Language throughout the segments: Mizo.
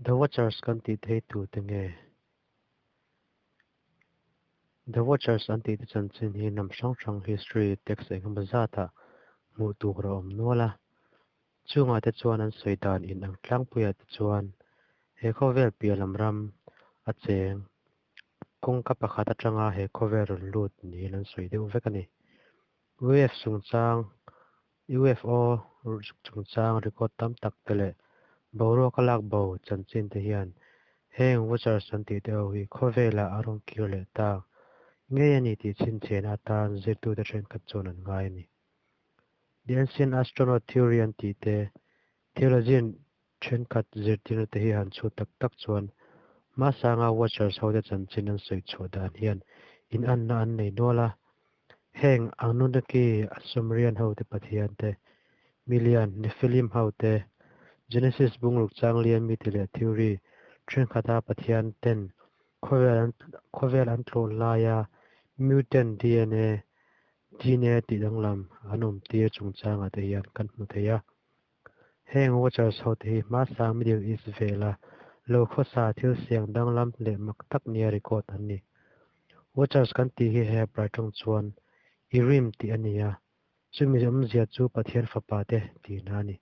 The Watchers kan tih te hi tute nge? The Watchers an tih te chanchin hi hnam hrang hrang history text engemaw zatah hmuh tur a awm nual a. Chungah te chuan an sawi dan in ang tlangpuiah te chuan he khawvel piah lam ram a cheng kawngka pakhat atanga he khawvel rawn lut niin an sawi deuh vek a ni. UF chungchang UFO chungchang record tam tak te leh boruaka lak bo chanchin te hian heng Watchers an tih te ho hi khawvelah a rawn kir leh tak ngei a ni tih chhinchhiahna atan zirtute thenkhat chuan an ngai a ni. The Ancient Astronaut Theory an tih te, theologian thenkhat zirtirna te hi han chhut tak tak chuan hmasanga Watchers hote chanchin an sawi chhuah dan hian inanna an nei nual a. Heng Anunnaki, Sumerian hote pathian te, Milian, Nephilim hote, Genesis bungruk changlian mite leh theory thenkhat-a pathian ten khawvel an tlawh laia mutant dna, gene tih danglam an awm tir chungchangah te hian kan hmu thei a. Heng Watchers hote hi hmasang Middle East vela lo khawsa thil siang danglam leh mak tak nia record an ni. Watchers kan tih hi Hebrai tawng chuan Irim tih a ni a, chumi awmzia chu Pathian fapa te tihna a ni.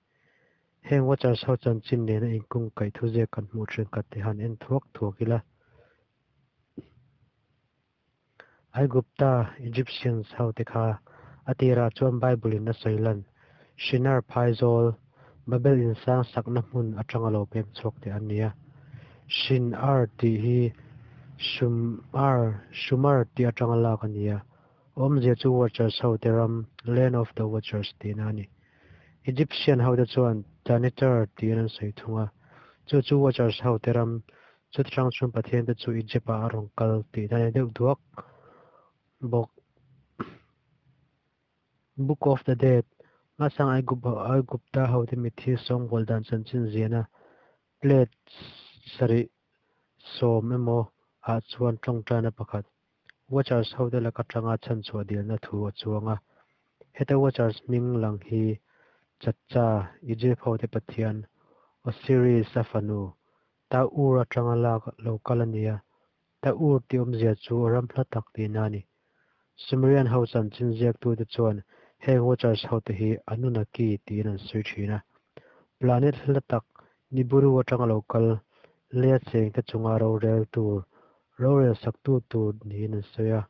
Heng Watchers ho chanchin nena inkungkaih thuziak kan hmuh thenkhat te han en thuak thuak ila. Aigupta, Egyptians, ho te kha a tirah chuan Bible in a sawi lan Shinar phaizawl, Babel insang sakna hmun atanga lo pem chhuak te an ni a. Shinar tih hi Shumar, Shumar tih atanga lak a ni a, awmzia chu Watchers ho te ram, Land of the Watchers, tihna a ni. Egyptian ho te chuan Janitor tiin an sawi thung a, chu chu Watchers ho te ram Chuthrang chuan Pathian te chu Egypt ah a rawn kal tih dan a deuh duak bawk. Book of the Dead, Hmasang Aigupta hote mitthi sawngbawl dan chanchin ziahna plate sarih sawm emaw ah chuan tawngtaina pakhat Watchers hote laka tanga chhanchhuah dilna thu a chuang a. Heta Watchers hming lang hi Chacha, Egypt hote pathian Osiris a fanu Ta ur atanga lak lo kal a ni a, ta ur tih awmzia chu ram hla tak tihna a ni. Sumerian ho chanchin ziaktute chuan heng Watchers hote hi Anunnaki tiin an sawi thin a. Planet hla tak Nibiru atanga lo kal leia chengte chunga rorel tur, rorel saktu tur niin an sawi a.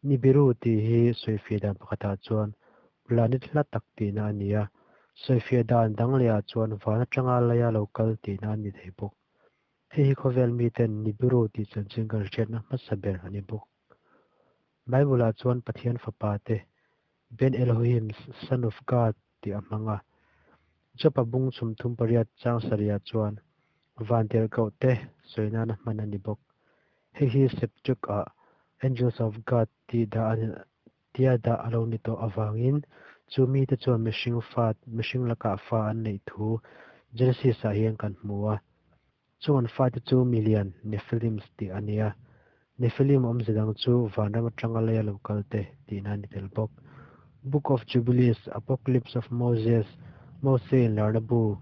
Nibiru tih hi sawifiah dan pakhatah chuan planet hla tak tihna a ni a, sawifiah dan dang lehah chuan van atanga laia lo kal tihna a ni thei bawk. Hei hi khawvel miten Nibiru tih chanchin kan hriatna hmasa ber a ni bawk. Bible-ah chuan Pathian Fapa te, Ben Elohim, Son of God, tih a hmang a. Job-a bung chhum thum pariat chang sarihah chuan van tirhkoh te sawi nana hman a ni bawk. Hei hi Septuagint-ah Angels of God tih dah a tia dah a lo ni tawh avangin chu mite chuan mihring fa mihring lakah fa an neih thu Genesis-ah hian kan hmu a. Chung an fate chu milian, Nephilims, tih a ni a. Nephilim awmze dang chu vanram atanga leia lo kal te tihna a ni tel bawk. Book of Jubilees, Apocalypse of Moses, Mose inlarna bu,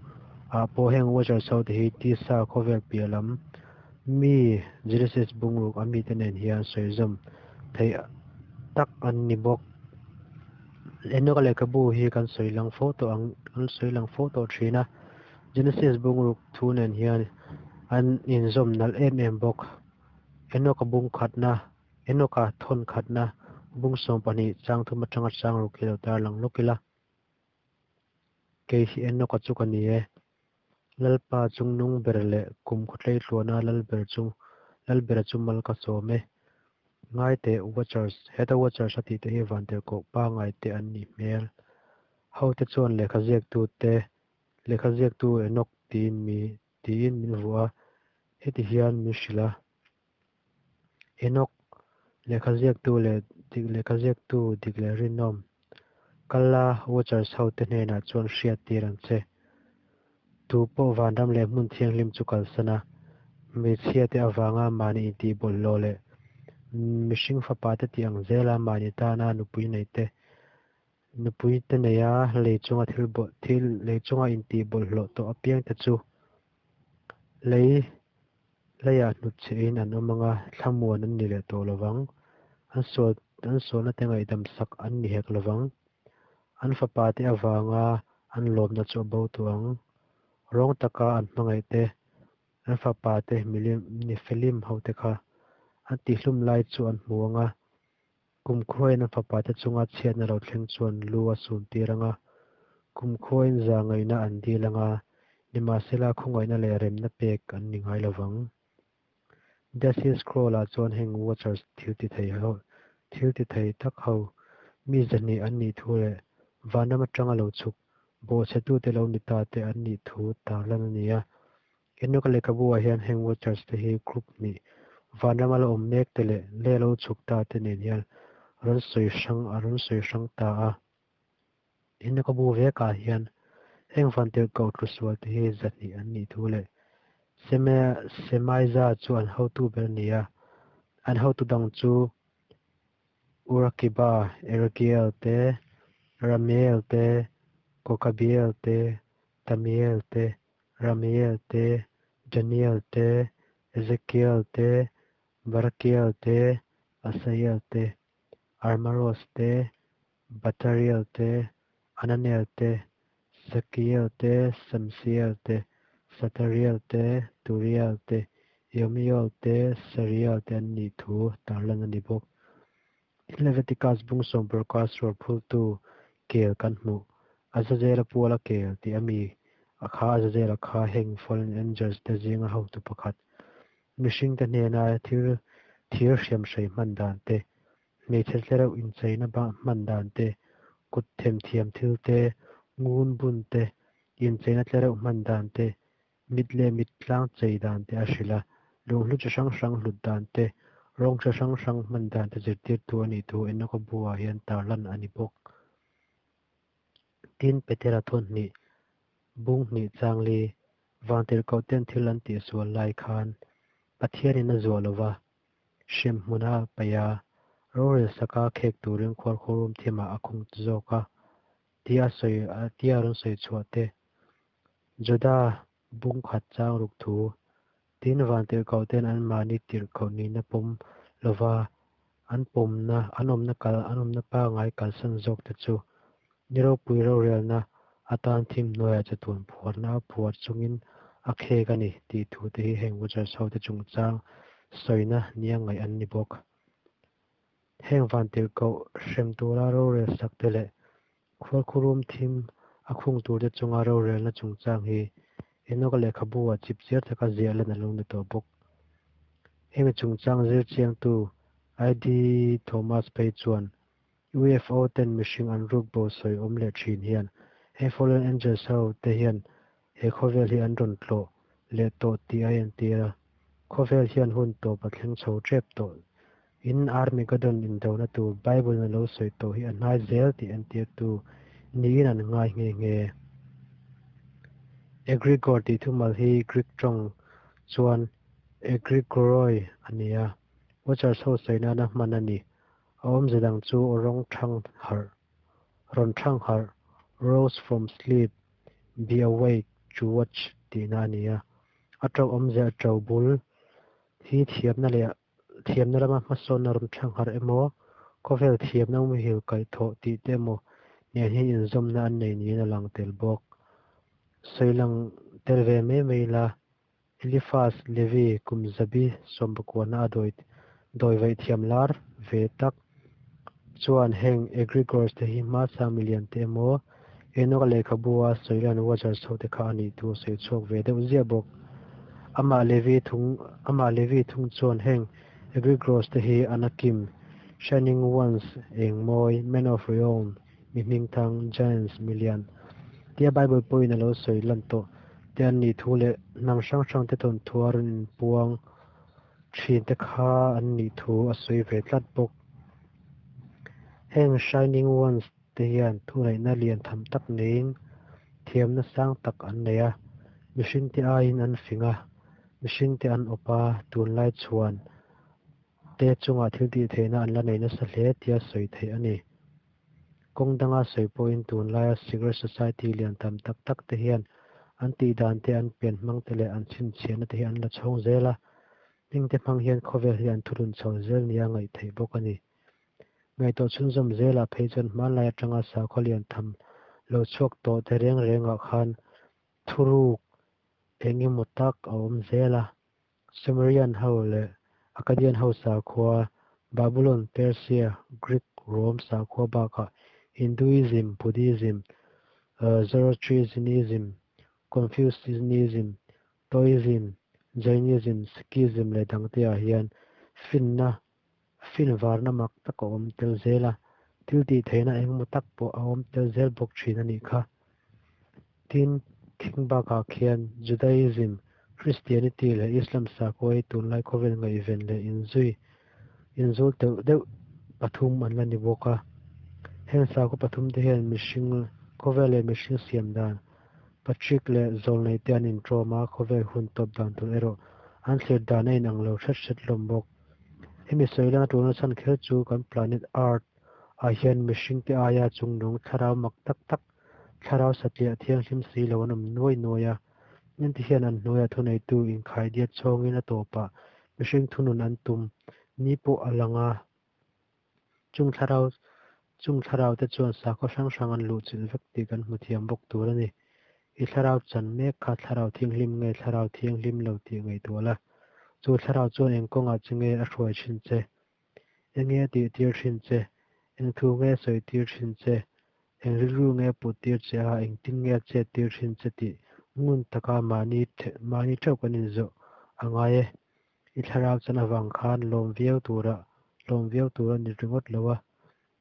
ah pawh heng Watchers ho te hi tisa khawvel piah lam mi Genesis bungruk a mite nen hian sawizawm theih tak an ni bawk. Enoch-a lehkhabu hi kan sawi lang fo tawh ang kan sawi lang fo tawh thin a, Genesis bungruk thu nen hian an inzawm nalh em em bawk. Enoch-a bung khatna, Enoch-a thawn khatna bung 12 chang thum atanga chang ruk hi lo tarlang lawk ila. Kei hi Enoch-a chu ka ni e. Lalpa chungnung ber leh kum khawtlei tluana Lalber chu Lalbera chu mal ka sawm e. Ngai teh Watchers, heta Watchers a tih te hi Vantirhkoh pangngai te an nih hmel. Hote chuan lehkha ziaktu te lehkha ziaktu Enoch tiin mi tiin min vuah a, heti hian min hrilh a. Enoch, lehkha ziaktu leh dik lehkha ziaktu dik leh rinawm, kal la Watchers ho te hnenah chuan hriat tir ang che. Tu pawh vanram leh hmun thianghlim chu kalsan a, hmeichhia te avanga mahni intih bawlhhlawh leh mihring fapa te tih ang zela mahni tana nupui nei te Nupui te neia lei chunga thil bawlh thil lei chunga intih bawlhhlawh tawh apiang te chu Lei leiah hnutchhiahin an awm anga, thlamuan an ni leh tawh lovang. An sual an sualna te ngaihdam sak an ni hek lovang. An fapa te avanga an lawmna chu a bo tawh ang. Rawng taka an hmangaih te, an fapa te milim Nephilim ho te kha an tihlum lai chu an hmu anga, kumkhuain an fapa te chunga chhiatna lo thleng chuan lu a sun tir anga, kumkhuain zahngaihna an dil anga, nimahsela khawngaihna leh remna pek an ni ngai lovang. Dead Sea Scroll-ah chuan heng Watchers thil ti thei ho thil ti thei tak ho mi 200 an nih thu leh vanram atanga lo chhuk bawhchhetute lo ni ta te an nih thu tarlan a ni a. Enoch-a lehkhabu-ah hian heng Watchers te hi group hnih vanrama la awm mek te leh lei lo chhuk ta te nen hian rawn sawi hrang a rawn sawi hrang ta a. Enoch-a bu vekah hian heng vantirhkoh tlusual te hi 200 an nih thu leh Semaiza chu an hotu ber a ni a, an hotu dang chu Urakiba, Erekiel te, Ramiel te, Kokabiel te, Tamiel te, Ramiel te, Daniel te, Ezekiel te, Barakiel te, Asael te, Armaros te, Batariel te, Ananel te, Zakiel te, Samsiel te, Satariel te, Turiel te, Yomiel te, Sariel te an nih thu tarlan a ni bawk. Tin Leviticus bung sawmparuk-a sual phultu kel kan hmuh. Azazela puala kel tih a mi a kha Azazela kha heng fallen angels te zinga hotu pakhat mihringte hnena thil thir hriamhrei hman dan te, hmeichhe tlereuh incheina hman dan te, kut themthiam thil te, ngun bun te, incheina tlereuh hman dan te, mit leh mit tlang chei dan te a hrilh a, lunghlu chi hrang hrang hlut dan te, rawng chi hrang hrang hman dan te zirtirtu a nih thu Enoch-a bu-ah hian tarlan a ni bawk. Tin, Petera thawn hnih, bung hnih chang li, vantirhkoh ten thil an tihsual lai khan Pathianin a zuah lova, hrem hmuna paih a, rorel saka khek turin khuarkhuarum thimah a khung zawk a, tia sawi tia rawn sawi chhuah te. Juda bung khat chang ruk thu, tin vantirhkoh ten anmahni tirhkoh nihna pawm lova an pawmna an awmna kal an awmna pangngai kalsan zawk te chu ni ropui rorelna atan thim hnuaiah chatuan phuarna a phuar chungin a khek a ni tih thu te hi heng Watchers ho te chungchang sawina nia ngaih an ni bawk. Heng vantirhkoh hrem tura rorel sak te leh khualkhurum thim a khung turte chunga rorelna chungchang hi Enoch-a lehkhabu-ah chipchiar taka ziah lan a lo ni tawh bawk. Hemi chungchang zir chiangtu ID Thomas phei chuan UFO ten mihring an ruk bo sawi awm leh thin hian heng fallen angels ho te hian he khawvel hi an rawn tlawh leh tawh tih a entir a, khawvel hian hun tawp a thleng chho tep tawh in Armageddon indona tur Bible in a lo sawi tawh hi a hnai zel tih entirtu niin an ngai nghe nghe. Egregor tih thumal hi Greek tawng chuan egregoroi a ni a, Watchers ho sawi nana hman a ni. A awmze dang chu rawng thang harh, rawn thang harh, rose from sleep, be awake to watch tihna a ni a. A to awmze a to bul hi thiamna leh thiamna lama hmasawnna rawn thang harh emaw, khawvel thiamna muhil kaihthawh tih te emaw nen hian inzawmna an nei niin a lang tel bawk. Sawi lang tel ve mai mai ila, Eliphas Levi kum zabi sawmpakuana a dawi dawi vaih thiam lar ve tak chuan heng egregores te hi hmasa milian te emaw Enoch-a lehkhabu-a sawilan Watchers ho te kha a nih thu a sawi chhuak ve deuh ziah bawk. Amah Levi thung amah Levi thung chuan heng egregores te hi Anakim, Shining Ones, Engmawi, Men of Renown, mi hmingthang, Giants, milian tia Bible pawhin a lo sawi lan tawh te an nih thu leh hnam hrang hrang te thawnthu a rawn inpuang thin te kha an nih thu a sawi ve tlat bawk. Heng Shining Ones te hian thuneihna lian tham tak neiin thiamna sang tak an nei a, mihring te aiin an fing a, mihring te an awp a, tunlai chhuan te chungah thil tih theihna an la nei nasa hle tia sawi theih a ni. Kawng danga sawi pawhin tunlaia secret society lian tham tak tak te hian An tih dan te, an pian hmang te leh an chhinchhiahna te hi an la chhawng zel a. Hmingte hmang hian khawvel hi an thurun chho zel nia ngaih theih bawk a ni. Ngaihtuah chhunzawm zelah phei chuan hmanlai atanga sakhaw lian tham lo chhuak tawh te reng rengah khan thuruk eng emaw tak a awm zel a. Sumerian ho leh Akkadian ho sakhua, Babulon, Persia, Greek, Rome sakhua bakah Hinduism, Buddhism, Zoroastrianism, Confucianism, Taoism, Jainism, Sikhism leh dangte ah hian finna Fin varna mak tak a awm tel zel a, thil tih theihna engemaw tak pawh a awm tel zel bawk thin a nih kha. Tin, khing bakah khian Judaism, Christianity leh Islam sakhua hi tunlai khawvel ngaihven leh inzui inzul deuh deuh pathum an la ni bawk a. Heng sakhua pathum te hian mihring khawvel leh mihring siam dan Patrick leh Zawlnei te an inṭawm a, khawvel hun tawp dan tur erawh an thlir dan a inang lo hret hret hlawm bawk. Hemi sawi lana tuna chhan kher chu kan planet Earth ah hian mihringte aia chungnung thlarau mak tak tak, thlarau satliah thianghlim si lo an awm nuai nuai a. Hengte hian an hnuaia thuneitu inkhaidiat chhawngin a tawpah mihring thunun an tum ni pawh a lang a. Chung thlarau chung thlarau te chuan sakhaw hrang hrang an luhchilh vek tih kan hmu thiam bawk tur a ni. I thlarau chan mek kha thlarau thianghlim nge thlarau thianghlim lo tih ngaihtuah la. Chu thlarau chuan eng kawngah che nge a hruai thin che? Enge a tih tir thin che? Eng thu nge a sawi tir thin che? Eng rilru nge a put tir che a, engtin nge a chet tir thin che tih ngun taka mahni mahni theuh kan inzawh a ngai e. I thlarau chan avang khan lawm viau tura lawm viau tur a ni ringawt lo a,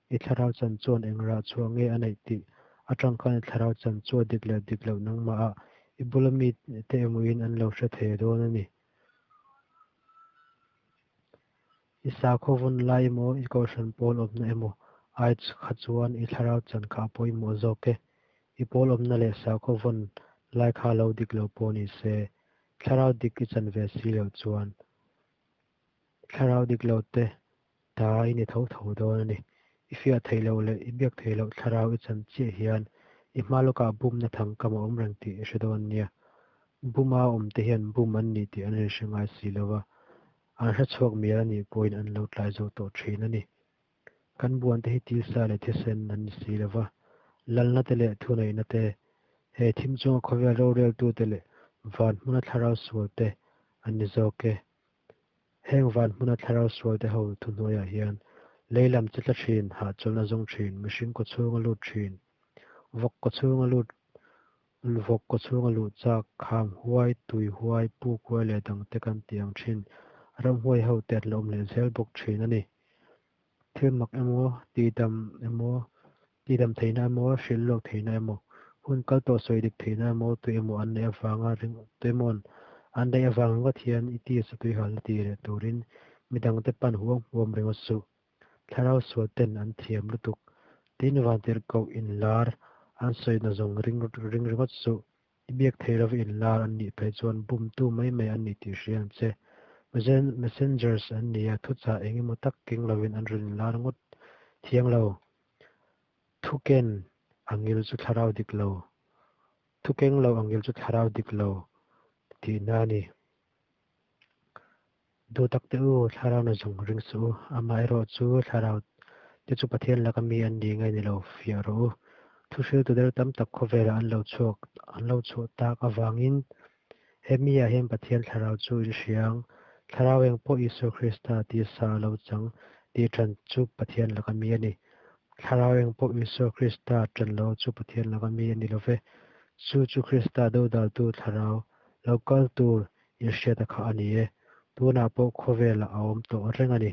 i thlarau chan chuan eng rah chhuah nge a neih tih atang khan i thlarau chan chu a dik leh dik loh nangmah ah i bula mi te emawin an lo hre thei dawn a ni. I sakhaw vawn lai emaw, i kohhran pawl awmna emaw ai kha chuan i thlarau chan kha a pawimawh zawk e. I pawl awmna leh sakhaw vawn lai kha lo dik lo pawh ni se, Thlarau dik i chan ve si loh chuan thlarau dik lo te ta i ni tho tho dawn a ni. I fiah theih loh leh i biak theih loh thlarau i chan chiah hian i hma lawkah bumna thang kam a awm reng tih i hre dawn nia. Buma awm te hian bum an ni tih an inhre ngai si lo va, an hre chhuak mial a nih pawhin an lo tlai zo tawh thin a ni. Kan buan te hi tisa leh thisen an ni si lo va, lalna te leh thuneihna te, he thim chunga khawvel roreltute leh van hmuna thlarau sual te an ni zawk e. Heng van hmuna thlarau sual te ho thuhnuaiah hian lei lam che tla thin, hahchawlhna zawng thin, mihring kaw chhunga lut thin, vawk kaw chhunga lut vawk kaw chhunga luh chak, kham huai, tui huai, puk huai leh dangte kan tih ang thin ramhuai ho te an la awm leh zel bawk thin a ni. Thil mak emaw, tihdam emaw, tihdam theihna emaw, hrilh lawk theihna emaw, hun kal tawh sawi dik theihna emaw, tui emaw an neih avanga ring tui emaw an neih avang ringawt hian i tisa tuihalna tih leh turin midangte pan huam huam ringawt suh. Thlarau sual ten an thiam lutuk. Tin vantirhkoh inlar an sawina zawng ring ring ringawt suh. I biak thei lova inlar an nih phei chuan bumtu mai mai an ni tih hria ang che. Messengers an ni a, thuchah eng emaw tak keng lovin an rawn inlar ngawt thiang lo. Thuken angil chu thlarau dik lo. Thukeng lo angil chu thlarau dik lo tihna a ni. Duh tak teh u, thlarau na zawng ring suh u, amaherawh chu thlarau te chu Pathian laka mi an ni ngai ni lo fiah rawh u. Thuhriltu der tam tak khawvelah an lo chhuak an lo chhuah tak avangin he mi ah hian Pathian thlarau chu in hria ang. Thlarau eng pawh Isua Krista tisa a lo chang tih ṭan chu Pathian laka mi a ni. Thlarau eng pawh Isua Krista ṭan lo chu Pathian laka mi a ni lo ve. Chu chu Krista dodaltu thlarau lo kal tur inhriata kha a ni e. Tunah pawh khawvelah a awm tawh reng a ni.